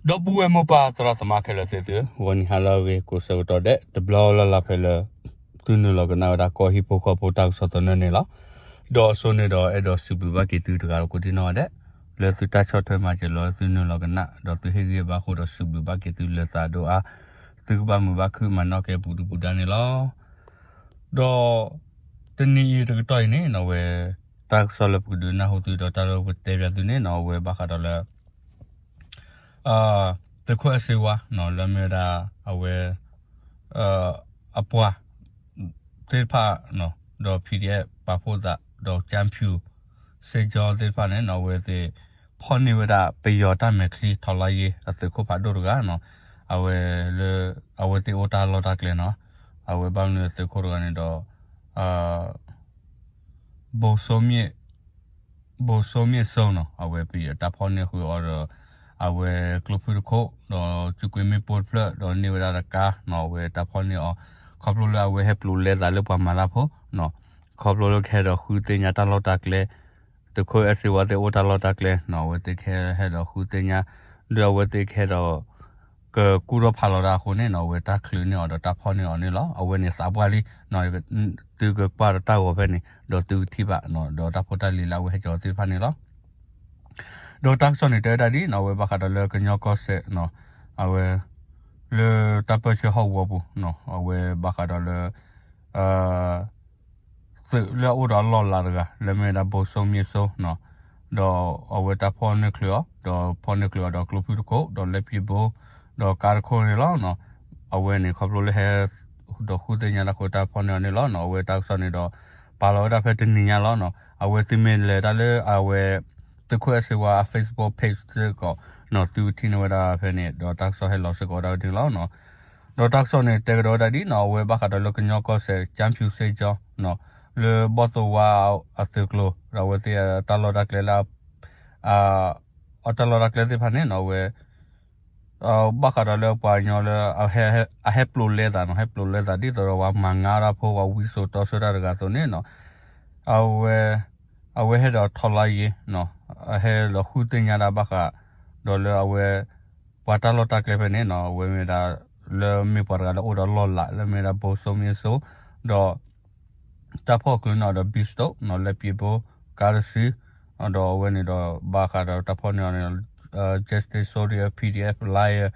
ဒီပုၢ်ဝဲၢ်မိၢ်ပၢ်သရၣ်သမါခဲလၢာ်သ့ၣ်သုဧၢ, ဂီၤနံၤဟါလၢအဂ့ၤ ကိးဆၢကတီၢ်ဒဲး တဘျီလၢ်လၢ်ဖဲလၢ သုနုာ်လီၤကနၣ်ဝဲဒၣ်ကီၢ်ဟံၣ်ဖိဃီဖိတၢ်ကစီၣ်သနၢၣ်န့ၣ်လီၤ. ဒီးအစိန့ၣ်ဒီးအဲၣ်ဒိးစံးဘျုးဘၣ်က့ၤသုတဂၤဒီးကိးဒံနီၢ်ဂၤဒဲး လၢသုတၢ်ဆီၣ်ထွဲမၤစၢၤလီၤသုနုာ်လီၤကနၣ် ဒီးသုဟ့ၣ်ဂံၢ်ဘါအဃိဒီးစံးဘျုးဘၣ်က့ၤသုလၢသးဒိၣ်အါ, သုကဘၣ်မုာ်ဘၣ်ခုၣ်မၤနီၣ်ကဲပူၤဒုပူၤဒါန့ၣ်လီၤ. ဒီး တနံၤအံၤတကတီၢ်အံၤန့ၣ်နီၢ်ဝဲ တၢ်ကစီၣ်လၢပကဒုးနၢ်ဟူသုဒီးတၢ်လၢပကတဲပၠးသုန့ၣ်နီၢ်ဝဲဘၣ်ဃးဒီးလၢ သုးခိၣ်အဲၣ်စ့ဝါ လၢမ့ၢ်ဝဲဒၣ် အဝဲ အပှၤ သ့ၣ်တဖၣ် ဒီး PDF ပာ်ဖှိၣ်သး ဒီးကၠၢဖၠူၣ် စ့ကၠီသ့ၣ်တဖၣ်န့ၣ်နီၢ်ဝဲသ့ၣ် ဖီၣ်န့ၢ်ဝဲဒၣ်ပယီၤတၢ်မဲာ်ချံထီၣ်လါယ့အသုးခိၣ်ဖးဒိၣ်တဂၤနီၢ် အဝဲလၢ အဝဲသ့ၣ်အိၣ်တၢ်လီၢ်တၢ်ကျဲနီၢ် အဝဲဘၣ်မနုၤသုးခိၣ်တဂၤန့ၣ်ဒီး ဘိစိမ့ၣ်စိနီၤ အဝဲပယီၤတၢ်ဖီၣ်န့ၢ်ဃုာ်အီၤဒီး အဝဲကျိဖုၣ်တခိၣ် ဒီးစူးကွံမ့ၣ်ပိၢ်တဖျၢၣ် ဒီးန့ၢ်ဝဲဒၣ်တကါနီၤ အဝဲတၢ်ဖီၣ်န့ၢ်အီၤ ခီဖျိလၢအဝဲဟဲပျိးလဲသးလၢပှၤမၤတၢ်ဖိနီၤ ခီဖျိလၢကဟဲဒီးဃုသ့ၣ်ညါတၢ်လီၢ်တၢ်ကျဲ သုးခိၣ်အဲၣ်စ့ဝါသ့ၣ်အိၣ်တၢ်လီၢ်တၢ်ကျဲနီၤ အဝဲသ့ၣ်ကဟဲဒီးဃုသ့ၣ်ညါ ဒီးအဝဲသ့ၣ်ကဟဲဒီး ကကူၣ်ထီၣ်ဖးလီၤတၢ်အဃိန့ၣ်နီၤ အဝဲတၢ်ချုးန့ၢ်အီၤဒီးတၢ်ဖီၣ်န့ၢ်အီၤန့ၣ်လီၤ. အဝဲန့ၣ်သးပှၢ်လံ သုကကွၢ်ဒီးတၢ်ဂီၤဖဲန့ၣ် ဒီးသုကထံၣ်ဘၣ် ဒီးတၢ်ဖိတၢ်လံၤလၢအဝဲဟဲကၠီၤသ့ၣ်တဖၣ်န့ၣ်လီၤ. ဒီးတၢ်ကစီၣ်န့ၣ်တဲဝဲဒၣ်ဒ်နီၤ အဝဲဘၣ်ဃးဒီးလၢကညီကီၢ်စဲၣ်နီၤ အဝဲ လၢတၢ်ပၢဆှၢဟီၣ်ကဝီၤပူၤနီၤ အဝဲဘၣ်ဃးဒီးလၢ သုးလၢအအိၣ်ဒီးအလီၢ်လၤတဂၤ လၢမ့ၢ်ဝဲဒၣ်ဘိစိမ့ၣ်စိနီၤ ဒီးအဝဲတၢ်ဖီၣ်န့ၢ်ချုးအီၤ ဒီးဖီၣ်န့ၢ်ချုးအီၤဒီးကျိဖုၣ်တခိၣ် ဒီးလၢပံးဘိ ဒီးကါတခိၣ်န့ၣ်လီၤ. အဝဲန့ၣ်ခီဖျိလၢဟဲ ဒီးဃုသ့ၣ်ညါတၢ်ဃိတၢ်ဖီၣ်န့ၢ်အီၤန့ၣ်လီၤ. အဝဲတၢ်ကစီၣ်န့ၣ်ဒီး ပာ်လီၤဝဲဒၣ်ဖဲတနံၤညါလီၤ. အဝဲသုမ့ၢ်လဲၤတၢ်လၢအဝဲ သုးခိၣ်အဲၣ်စ့ဝါအ Facebook page စ့ၢ်ကီးနီၤ သုကထံၣ်န့ၢ်ဝဲဒၣ်ဖဲန့ၣ် ဒီးတၢ်ကစီၣ်ဟဲလီၤစ့ၢ်ကီးဝဲဒၣ်ဒ်န့ၣ်လီၤ. ဒီးတၢ်ကစီၣ်န့ၣ် တဲကဒီးဝဲဒၣ်ဒ်နီၤ အဝဲဘၣ်ဃးဒီးလၢကညီကီၢ်စဲၣ် ကၠၢဖၠူၣ်စ့ကၠီနီၤ လၢဘီၣ်သိၣ်ဝါအသုးကျိၤ ဒီးအဝဲသ့ၣ်အတၢ်လီၢ်တၢ်ကျဲလၢ အတၢ်လီၢ်တၢ်ကျဲသ့ၣ်တဖၣ်န့ၣ်နီၤ အဝဲ ဘၣ်ဃးဒီးလၢပှၤကညီလၢ အဟဲပျိးလဲသးနီၤ ဟဲပျိးလဲသးဒ်သိးဒီးပှၤမၤငါတၢ်ဖိ ပှၤဝံစိာ်တီဆှၢတၢ်တဂၤအသိးန့ၣ်နီၤ အဝဲ အဝဲဟဲဒီးထီၣ်လါယ့နီၤ အဟဲဒီးဃုသ့ၣ်ညါဒၣ်ဘၣ်ဃး ဒီးလၢအဝဲ ပှၤတၢ်လီၢ်တၢ်ကျဲဖဲန့ၣ်နီၤ အဝဲမ့ၢ်ဝဲဒၣ် လၢမ့ၢ်ပှၤတဂၤလၢအိၣ်ဒီးလီၢ်လၤ လၢမ့ၢ်ဝဲဒၣ်ဘိစိမ့ၣ်စိ ဒီး တၢ်ဖီၣ်ချုးန့ၢ်အီၤဒီး ဘံစတိၣ်နီၤ လၢပံးဘိ ကါတစု ဒီးအဝဲန့ၣ်ဒီး ဘၣ်ဃးဒီးတၢ်ဖီၣ်န့ၢ်အီၤန့ၣ် Justice Soldier PDF Lion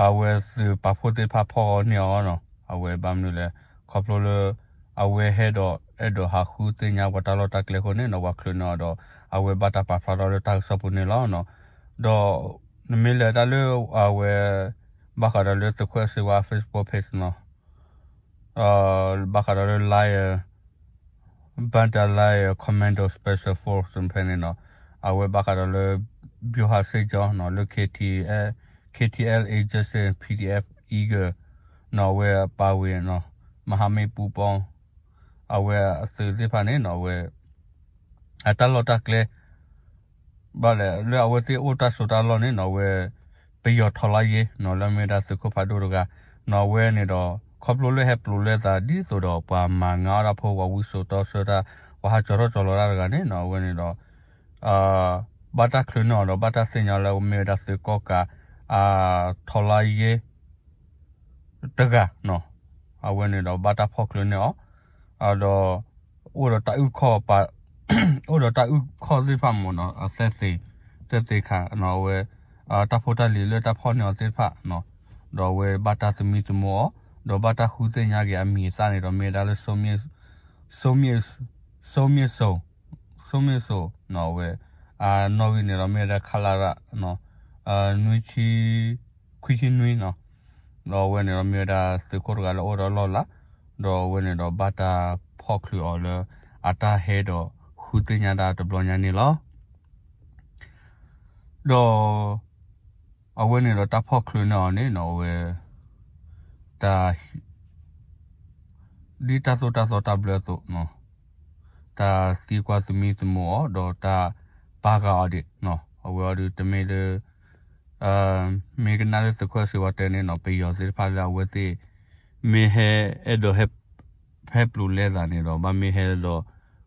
အဝဲသုးပာ်ဖှိၣ်သ့ၣ်တဖၣ်ဖီၣ်န့ၢ်အီၤနီၤ အဝဲဘၣ်မနုၤလဲၣ် ခီဖျိလၢ အဝဲဟဲဒီးအဲၣ်ဒိးဟးဃုသ့ၣ်ညါပှၤတၢ်လီၢ်တၢ်ကျဲအဃိန့ၣ်နီၤ ပှၤချုးန့ၢ်အီၤဒီး အဝဲဘၣ်တၢ်ပာ်ဖျါထီၣ်လၢတၢ်ကစီၣ်ပူၤန့ၣ်လီၤ. ဒီး နမ့ၢ်လဲၤတၢ်လၢ အဝဲ ဘၣ်ဃးဒီးလၢသုးခိၣ်အဲၣ်စ့ဝါ Facebook page နီၤ ဘၣ်ဃးဒီးလၢ Lion Bandai Lion Commando Special Force ဖဲန့ၣ်နီၤ အဝဲဘၣ်ဃးဒီးလၢ ဗျူဟာစစ်ကြောင်းနီၤ လၢ KTLA Justice PDF Eagle နီၤ အဝဲအပါအဝင်နီၤ မဟာမိတ်ပူးပေါင်း အဝဲအသုးသ့ၣ်တဖၣ်န့ၣ်နီၤ အဝဲ အတၢ်လီၢ်တၢ်ကျဲ ဘၣ်လဲၣ် လၢအဝဲသ့ၣ်အိၣ်တၢ်စိးတၢ်လီၢ်န့ၣ်နီၤ အဝဲ ပယီၤထီၣ်လါယ့နီၤ လၢမ့ၢ်ဝဲဒၣ်သုးခိၣ်ဖးဒိၣ်တဂၤနီၤ အဝဲန့ၣ်ဒီး ခီဖျိလၢဟဲပျိးလဲသးဒ်သိးဒီးပှၤမၤငါအီၣ်တၢ်ဖိ ပှၤဝံစိာ်တီဆှၢတၢ် ပှၤဟးကၠီၤထီၣ်ကၠီၤလီၤတၢ်တဂၤန့ၣ်နီၤ အဝဲန့ၣ်ဒီး ဘၣ်တၢ်ချုးန့ၢ်အီၤဒီး ဘၣ်တၢ်သ့ၣ်ညါလၢမ့ၢ်ဝဲဒၣ်သုးကီၣ်ကး အထီၣ်လါယ့ တဂၤနီၤ အဝဲန့ၣ်ဒီးဘၣ်တၢ်ဖီၣ်ချုးန့ၢ်အီၤ ဒီး အိၣ်ဒီးတၢ်အုၣ်ခီၣ်ပာ် အိၣ်ဒီးတၢ်အုၣ်ခီၣ်သ့ၣ်တဖၣ်မ့ၢ်နီၤ အသဲသ့ၣ် သဲသ့ၣ်ခါနီၤ အဝဲ တၢ်ဖိတၢ်လံၤလၢတၢ်ဖီၣ်န့ၢ်အီၤသ့ၣ်တဖၣ်နီၤ ဒီးအဝဲဘၣ်တၢ်သမံသမိးအီၤ ဒီးဘၣ်တၢ်ဃုသ့ၣ်ညါက့ၤအမံၤအသၣ်န့ၣ်ဒီးမ့ၢ်ဝဲဒၣ်လၢ စိမ့ၣ်စိ စိမ့ၣ်စိနီၤ အဝဲ အနီၣ်ဂံၢ်န့ၣ်ဒီးမ့ၢ်ဝဲဒၣ် ခလရ နွံဆံ ခွံဆံနွံနီၤ ဒီးအဝဲန့ၣ်ဒီးမ့ၢ်ဝဲဒၣ်သုးခိၣ်တဂၤလၢအအိၣ်ဒီးလီၢ်လၤ ဒီးအဝဲန့ၣ်ဒီးဘၣ်တၢ်ဖီၣ်ချုးအီၤလၢ အတၢ်ဟဲဒီးဃုသ့ၣ်ညါတၢ်တဘျီညါန့ၣ်လီၤ. ဒီး အဝဲန့ၣ်ဒီးတၢ်ဖီၣ်ချုးန့ၢ်အီၤန့ၣ်နီၤ အဝဲ တၢ် ဒ်တၢ်သိၣ်တၢ်သီတၢ်ဘျၢအသိးနီၤ တၢ်သံကွၢ်သမံသမိးအီၤ ဒီးတၢ်ပာ်ဃာ်အီၤဒံးနီၤ အဝဲအီၤဒုးတမ့ၢ်လၢ မ့ၢ်ကနၣ်လၢသုးခိၣ်စ့ဝါတဲန့ၣ်နီၤ ပယီၤသ့ၣ်တဖၣ်လၢအဝဲသ့ၣ် မ့ၢ်ဟဲအဲၣ်ဒိးဟဲ ဟဲပျိးလဲသးန့ၣ်ဒီး ဘၣ်မ့ၢ်ဟဲဒီး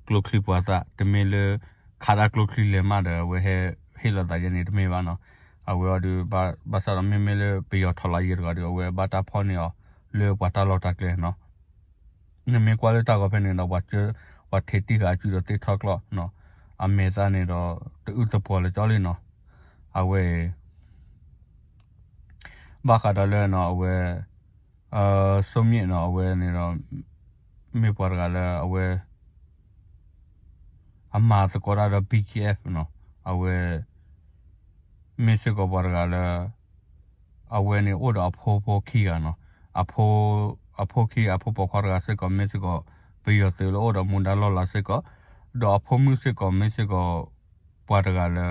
ကျိချံပှၤသၣ် တမ့ၢ်လၢ ခးတၢ်ကျိချံလဲၤမးဒီး အဝဲဟဲဟ့ၣ်လီၤသးယဲန့ၣ်တမ့ၢ်ဘၣ်နီၤ အဝဲအီၤဒုး ဘၣ်ဆၣ်ဒီးမ့မ့ၢ်လၢပယီၤထောက်လှမ်းရေးတဂၤဒီး အဝဲဘၣ်တၢ်ဖီၣ်န့ၢ်အီၤလၢပှၤတၢ်လီၢ်တၢ်ကျဲနီၤ. နမ့ၢ်ကွၢ်လၢတၢ်ဂီၤဖဲန့ၣ်ဒီး ပှၤထံၣ်တံၢ်ဃာ်အစုဒီးသ့ၣ်ထီၣ်ကျီၢ်နီၤ, အမဲာ်သၣ်န့ၣ်ဒီး တအုၣ်သပှီၤလၢၤကၠီလံနီၤ. အဝဲအံၤ ဘၣ်ဃးဒီးလၢနီၤ အဝဲ စိမြင့်နီၤ အဝဲန့ၣ်ဒီး မ့ၢ်ပှၤတဂၤလၢအဝဲ အမၤသကိးတၢ်ဒီး BGF နီၤ, အဝဲ မ့ၢ်စ့ၢ်ကီးပှၤတဂၤလၢ အဝဲန့ၣ်အိၣ်ဒီးအဖိဖိခံဂၤနီၤ, အဖိ အဖိခံဂၤ အဖိပိာ်ခွါတဂၤစ့ၢ်ကီး မ့ၢ်စ့ၢ်ကီး ပယီၤသုးလၢအိၣ်ဒီးမူဒါလီၢ်လၤစ့ၢ်ကီး, ဒီးအဖိမုၣ်စ့ၢ်ကီး မ့ၢ်စ့ၢ်ကီး ပှၤတဂၤလၢ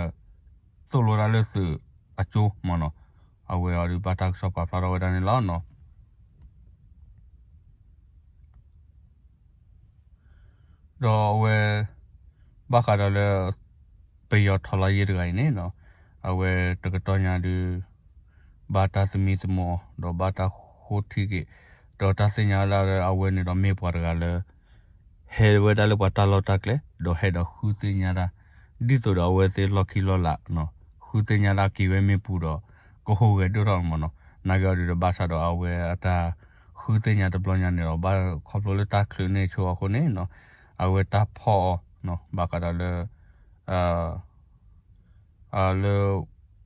သိၣ်လိတၢ်လၢသုးအကၠိမ့ၢ်နီၤ, အဝဲအီၤဒုးဘၣ်တၢ်ကစီၣ်ပာ်ဖျါထီၣ်ဝဲဒၣ်န့ၣ်လီၤနီၤ. ဒီးအဝဲ ဘၣ်ဃးဒီးလၢ ပယီၤထောက်လှမ်းရေးတဂၤအံၤန့ၣ်နီၤ, အဝဲတကတီၢ်ညါဒုး ဘၣ်တၢ်သမံသမိးအီၤ ဒီးဘၣ်တၢ်ဃိထံက့ၤ, ဒီးတၢ်သ့ၣ်ညါဝဲဒၣ်လၢအဝဲန့ၣ်ဒီးမ့ၢ်ပှၤတဂၤလၢ ဟဲဝဲဒၣ်လၢပှၤတၢ်လီၢ်တၢ်ကျဲ ဒီးဟဲဒီးဃုသ့ၣ်ညါတၢ် ဒ်သိးဒီးအဝဲသ့ၣ်လီၢ်ခံလီၢ်လၤ ဃုသ့ၣ်ညါတၢ်က့ၤဝဲမ့ၢ်ပူၤဒီး ကဟူးဂဲၤဒိၣ်ထီၣ်မ့ၢ်နီၤ, နာ်က့အီၤဒုးဒီးဘၣ်ဆၣ်ဒီးအဝဲအတၢ် ဃုသ့ၣ်ညါတဘျီညါန့ၣ်ဒီး ဘၣ်ခီဖျိလၢတၢ်ချုးန့ၢ်ဆိအဃိန့ၣ်နီၤ, အဝဲတၢ်ဖီၣ်အီၤ ဘၣ်ဃးဒီးလၢ လၢ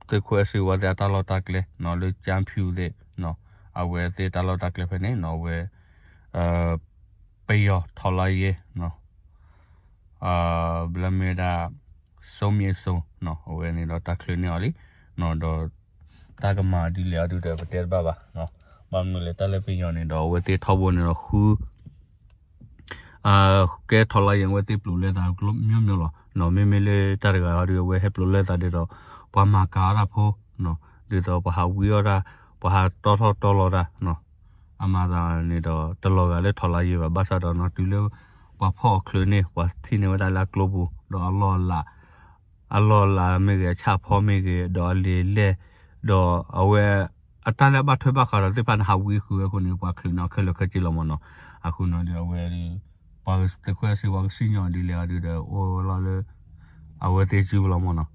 သုးခိၣ်အဲၣ်စ့ဝါသ့ၣ်အတၢ်လီၢ်တၢ်ကျဲနီၤ လၢကၠၢဖၠူသ့ၣ်နီၤ, အဝဲသ့ၣ်တၢ်လီၢ်တၢ်ကျဲဖဲန့ၣ်နီၤ အဝဲ ပယီၤထောက်လှမ်းရေးနီၤ ဘျီမ့ၢ်ဝဲဒၣ် စိမြင့်စိန်နီၤ အဝဲန့ၣ်ဒီးတၢ်ချုးန့ၢ်အီၤလံနီၤ, ဒီးတၢ်ကမၤဒ်လဲၣ်အီၤဒုးဒီးပတဲတဘၣ်ဘၣ်နီၤ, ဘၣ်မနုၤလဲၣ် တၢ်လၢပယီၤန့ၣ်ဒီး အဝဲသ့ၣ်ထီဘိန့ၣ်ဒီးဃု ကဲထောက်လှမ်းရေး အဝဲသ့ၣ်ပျိးလဲသး မျိုးမျိုးလီၤနီၤ, မ့မ့ၢ်လၢတၢ်တဂၤအီၤဒုး အဝဲဟဲပျိးလဲသးဒီး ပှၤမၤကၤအီၣ်တၢ်ဖိနီၤ, ဒ်သိးပှၤဟးဝံအီၣ်တၢ် ပှၤဟးတီထီၣ်တီလီၤတၢ်နီၤ, အမၤသးန့ၣ်ဒီး တလီၤဂာ်လၢထောက်လှမ်းရေးဘၣ်, ဘၣ်ဆၣ်ဒီးနီၤ တုၤလၢ ပှၤဖီၣ်အီၤချုးန့ၢ် ပှၤထံၣ်န့ၢ်ဝဲဒၣ်လၢအကျိပူၤ ဒီးအလီၢ်အလၤ အလီၢ်အလၤမ့ၢ်ဂ့ၤ အဆၣ်ဖီမ့ၢ်ဂ့ၤ ဒီးအလံာ်အလဲၢ် ဒီးအဝဲ အတၢ်လၢအဘၣ်ထွဲဘၣ်ဃးဒီးသ့ၣ်တဖၣ်န့ၣ် ဟးဝံဃုာ်ဝဲအဃိန့ၣ် ပှၤချုးန့ၢ်အီၤခဲလၢာ်ခဲဆ့လီၤမ့ၢ်နီၤ, အဃိန့ၣ်ဒီးအဝဲ ပှၤသုးခိၣ်အဲၣ်စ့ဝါကစံၣ်ညီၣ်ဒ်လဲၣ်အီၤဒုးဒီး အိၣ်လီၤလၢ အဝဲသ့ၣ်စုပူၤလီၤမ့ၢ်နီၤ,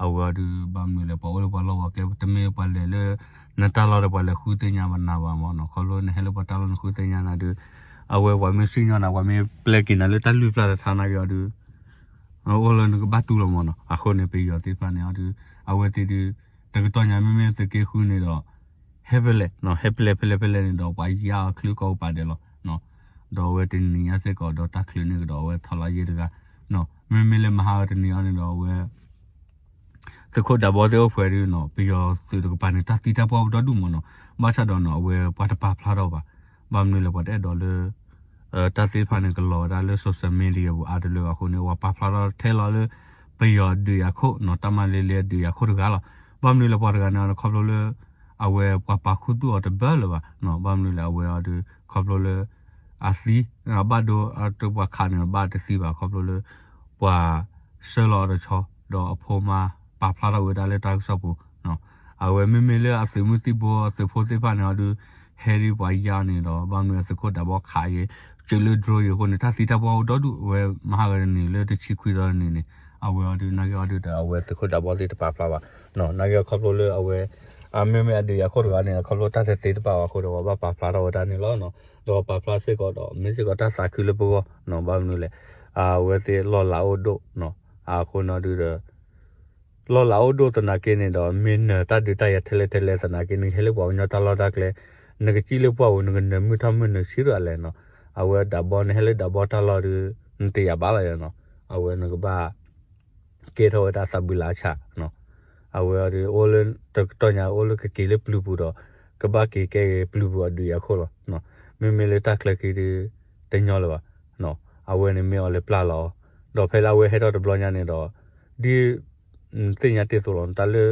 အဝဲအီၤဒုး ဘၣ်မနုၤလဲၣ် ပှၤအိၣ်လၢပှၤလီၢ်ပှၤကျဲ တမ့ၢ်ပှၤလဲၤလၢ နတၢ်လီၢ်ဒီးပှၤလဲၤဃုသ့ၣ်ညါဘၣ်နၤဘၣ်မ့ၢ်နီၤ, ခီဖျိနဟဲလၢပှၤတၢ်လီၢ်နဃုသ့ၣ်ညါနၤဒုး အဝဲပှၤမ့ၢ်စံၣ်ညီၣ်နၤ ပှၤမ့ၢ်ပျဲက့ၤနၤလၢတၢ်လွံၢ်ပျၢ်တထါနာ်က့အီၤဒုး အိၣ်လၢနကဘၣ်တူၢ်လီၤမ့ၢ်နီၤ, အဃိန့ၣ် ပယီၤသ့ၣ်တဖၣ်န့ၣ်အီၤဒုး အဝဲသ့ၣ်ဒုး တကတီၢ်ညါမ့မ့ၢ်သုးက့ဃုန့ၣ်ဒီး ဟဲဖဲလဲၣ်နီၤ ဟဲဖဲလဲၣ်ဖဲလဲၣ်ဖဲလဲၣ်န့ၣ်ဒီး ပှၤယါအီၤချုးကိးကပၤဒဲးလီၤ, ဒီးအဝဲတနံၤညါစ့ၢ်ကီးဒီးတၢ်ချုးန့ၢ်ကဒီးအဝဲထောက်လှမ်းရေးတဂၤ, မ့မ့ၢ်လၢမဟါဂီၤတနံၤအံၤန့ၣ်ဒီးအဝဲ သုးခိၣ်ဒးဘီသ့ၣ်အိၣ်ဖဲဒုးနီၤ ပယီၤသုးတကပၤန့ၣ် တၢ်သံတၢ်ပှၢ်အိၣ်ဒိၣ်ဒိၣ်မ့ၢ်နီၤ, ဘၣ်ဆၣ်ဒီးနီၤ အဝဲပှၤတပာ်ဖျါထီၣ်ဘၣ်, ဘၣ်မနုၤလဲၣ် ပှၤတအဲၣ်ဒိးလၢ တၢ်သ့ၣ်တဖၣ်န့ၣ် ကလီၤဝဲဒၣ်လၢ social media ပူၤအါတလၢအဃိန့ၣ် ပှၤပာ်ဖျါထီၣ်ထဲလီၤလၢ ပယီၤအဒုးယၤခိၣ်နီၤ တၢ်မၤလ့လ့အဒုးယၤခိၣ်တဂၤလီၤ, ဘၣ်မနုၤလဲၣ် ပှၤတဂၤန့ၣ် ခီဖျိလၢ အဝဲပှၤပာ်ခူသူၣ်အီၤတဘၢလၢၤဘၣ်, ဘၣ်မနုၤလဲၣ် အဝဲအီၤဒုး ခီဖျိလၢ အသံ အဘၣ်ဒိ ပှၤခးန့ၣ် ဘၣ်တသံဘၣ် ခီဖျိလၢ ပှၤဆှၢလီၤအီၤတဆီ ဒီးအဖိမါ ပာ်ဖျါထီၣ်ဝဲဒၣ်လၢတၢ်ကစီၣ်ပူၤ, အဝဲမ့မ့ၢ်လၢအသုးမုၢ်သံၣ်ဘိ အသုးဖိသ့ၣ်တဖၣ်န့ၣ်အီၤဒုး ဟဲဒ်ပှၤယါန့ၣ်ဒီး ဘၣ်မနုၤအသုးခိၣ်ဒးဘီခးယဲ စၢၤလၢ drone ယဲအဃိန့ၣ် တၢ်သံတၢ်ပှၢ်အိၣ်ဒိၣ်ဒိၣ် အဝဲမဟါဂၤတနံၤလၢတဆံခွံသီတနံၤန့ၣ် အဝဲအီၤဒုး နာ်က့အီၤဒုးဒီး အဝဲသုးခိၣ်ဒးဘီသ့ၣ်တပာ်ဖျါဘၣ်, နာ်က့ခီဖျိလၢအဝဲ မ့မ့ၢ်အဒုးယၤခိၣ်တဂၤန့ၣ် ခီဖျိတၢ်တသ့တဘၣ်ဘၣ်အဃိဒီး ပှၤဘၣ်ပာ်ဖျါထီၣ်ဝဲဒၣ်န့ၣ်လီၤ, ဒီးပာ်ဖျါစ့ၢ်ကီးဒီး မ့ၢ်စ့ၢ်ကီးတၢ်သးခုလၢပဂီၢ် ဘၣ်မနုၤလဲၣ် အဝဲသ့ၣ်လီၢ်လၤအိၣ်ဒိၣ် အဃိန့ၣ်ဒုးဒီး လီၢ်လၤအိၣ်ဒိၣ်သနာ်က့န့ၣ်ဒီး မ့ၢ်နၢၤတၢ်ဒုးတၢ်ယၤထဲလဲၣ်ထဲလဲၣ်သနာ်က့ နကဟဲလၢပှၤကညီတၢ်လီၢ်တၢ်ကျဲ နကစံၣ်လၢပှၢ်ပူၤ နကနၢၤမုၢ်ထီၣ်မုၢ်နၢၤဆံးရၤလဲၣ်နီၤ, အဝဲဒးဘီ နဟဲလၢဒးဘီတၢ်လီၢ်ဒုး နတယာ်ဘၣ်လီၤနီၤ, အဝဲနကဘၣ် ကဲထီၣ်ဝဲဒၣ်သးဘုလါဆးနီၤ, အဝဲအီၤဒုးအိၣ်လၢတကတီၢ်ညါအိၣ်လၢကက့ၤလၢပျုၤပူၤဒီး ကဘၣ်က့ၤကဲက့ၤပျုၤပူၤအဒုးယၤခိၣ်လီၤ, မ့မ့ၢ်လၢတၢ်ချၢက့ၤဒုး တညီလၢၤဘၣ်, အဝဲန့ၣ်မ့ၢ်အီၤလဲၤပျၢ်လီၤအီၤ, ဒီးဖဲလၢအဝဲဟဲထီၣ်တဘျီညါန့ၣ်ဒီး ဒ် သ့ၣ်ညါတ့ၢ်သိးလီၤ တၢ်လၢ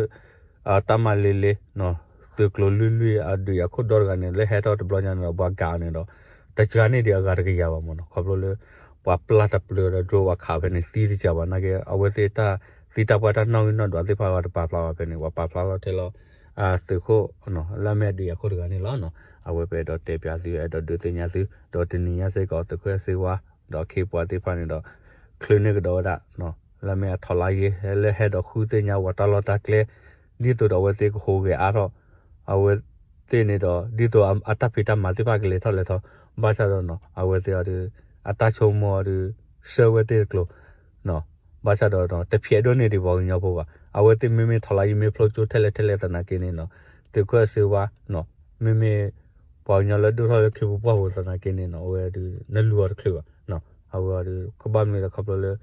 တၢ်မၤလ့လ့ သုးကျိၤလွံၢ်လွံၢ်အဒုးယၤခိၣ်ဒီတဂၤန့ၣ် လၢဟဲထီၣ်တဘျီညါန့ၣ်ဒီး ပှၤကးအီၤန့ၣ်ဒီး တစှၤန့ၢ်ဒံးအဂၤတကယၤဘၣ်မ့ၢ်နီၤ, ခီဖျိလၢ ပှၤပျၢ်တပျၢၤဒီး drone ပှၤခးဖဲန့ၣ် သံတစှၤဘၣ်နာ်က့ အဝဲသ့ၣ်တၢ်သံတၢ်ပှၢ်တၢ်နီၣ်ဂံၢ်နီၣ်ဒွးသ့ၣ်တဖၣ် ပှၤတပာ်ဖျါဘၣ်ဖဲန့ၣ် ပှၤပာ်ဖျါလီၤထဲလီၤ သုးခိၣ် လၢအမ့ၢ်အဒုးယၤခိၣ်တဂၤန့ၣ်လီၤ. အဝဲပအဲၣ်ဒိးတဲပၠးသု အဲၣ်ဒိးဒုးသ့ၣ်ညါသု ဒီးတနံၤညါစ့ၢ်ကီး သုးခိၣ်အဲၣ်စ့ဝါ ဒီးခ့ပှၤသ့ၣ်တဖၣ်န့ၣ်ဒီး ချုးန့ၢ်ကဒီးဝဲဒၣ် လၢအမ့ၢ်အထောက်လှမ်းရေး လၢဟဲဒီးဃုသ့ၣ်ညါပှၤတၢ်လီၢ်တၢ်ကျဲ ဒ်သိးဒီးအဝဲသ့ၣ်ကဟူးဂဲၤအါထီၣ် အဝဲသ့ၣ်န့ၣ်ဒီး ဒ်သိးအတၢ်ဖံးတၢ်မၤသ့ၣ်တဖၣ်ကလဲၤထီၣ်လဲၤထီၣ် ဘၣ်ဆၣ်ဒီးနီၤ အဝဲသ့ၣ်အီၤဒီး အတၢ်ဆိကမိၣ်အီၤဒီး ဆှၢဝဲသ့ၣ်တကျိၤ ဘၣ်ဆၣ်ဒီး တဖျဲးဒိၣ်န့ၢ်ဒံးပှၤကညီဖိဘၣ်. အဝဲသ့ၣ်မ့မ့ၢ်ထီၣ်လါယံၤမ့ၢ်ဖျိကၠိထဲလဲၣ်ထဲလဲၣ်သနာ်က့န့ၣ်နီၤ သုးခိၣ်အဲၣ်စ့ဝါ မ့မ့ၢ် ပှၤကညီလၢဒိၣ်ထီၣ်လၢခ့ပူၤပှၢ်ပူၤသနာ်က့န့ၣ်နီၤ အဝဲဒီး နလူၤအီၤတချုးဘၣ်. အဝဲဒီး ကဘၣ်မနုၤဒီးခီဖျိလၢ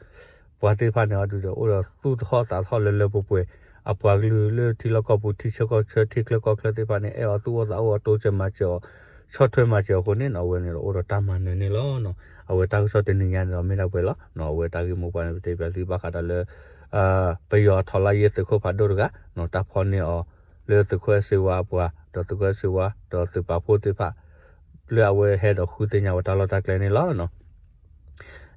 ပှၤသ့ၣ်တဖၣ်န့ၣ်အီၤဒီး အိၣ်ဒီးသူၣ်တဟီၣ်သးတဟီၣ်လၢလၢပှဲၤပှဲၤ အပှၤကလုာ်လၢထံလီၢ်ကီၢ်ပူၤ ထံဆၢကီၢ်ဆၢ ထံချၢကီၢ်ချၢသ့ၣ်တဖၣ်န့ၣ် အဲၣ်အီၤသူၣ်အိၣ်သးအိၣ်အီၤ တိစၢၤမၤစၢၤအီၤ ဆီၣ်ထွဲမၤစၢၤအီၤအဃိန့ၣ်နီၤ အဝဲန့ၣ်ဒီးအိၣ်ဒီးတၢ်မၤနၢၤန့ၣ်လီၤ. အဝဲတၢ်ကစီၣ်တနံၤညါန့ၣ်ဒီးမ့ၢ်ဒၣ်ပှဲၤလီၤ. အဝဲတၢ်ဂ့ၢ်မိၢ်ပှၢ်န့ၣ် ပတဲပၠးသုဘၣ်ဃးဒီးလၢ ပယီၤထီၣ်လါယံၤသုးခိၣ်ဖးဒိၣ်တဂၤ တၢ်ဖီၣ်န့ၢ်အီၤ လၢသုးခိၣ်အဲၣ်စ့ဝါအပှၤ ဒီးသုးခိၣ်အဲၣ်စ့ဝါ ဒီးသုးပာ်ဖှိၣ်သ့ၣ်တဖၣ် လၢအဝဲဟဲဒီးဃုသ့ၣ်ညါဝဲတၢ်လီၢ်တၢ်ကျဲန့ၣ်လီၤ.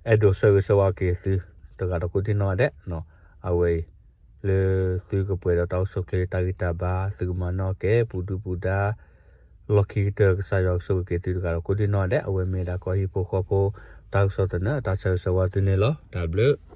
အဲၣ်ဒိးဆၢဂ့ၤဆၢဝါက့ၤသု တဂၤဒီးကိးဒံၣ်နီၣ်ဒဲး အဝဲအံၤ လၢသုကပှဲၤဒီးတၢ်အိၣ်ဆူၣ်အိၣ်ချ့တၢ်ဂံၢ်တၢ်ဘါ သုကမၤနီၣ်ကဲ ပူၤဒုၣ်ပူၤဒါ လီၢ်ခံကတၢၢ် ကစၢ်ယွၤကဆိၣ်ဂ့ၤက့ၤသုတဂၤဒီးကိးဒံၣ်နီၣ်ဒဲး အဝဲမ့ၢ်ဒၣ်ကီၢ်ဟံၣ်ဖိဃီဖိ တၢ်ကစီၣ်သနၢၣ် တၢ်ဆၢဂ့ၤဆၢဝါသုန့ၣ်လီၤ. တၢ်ဘျုး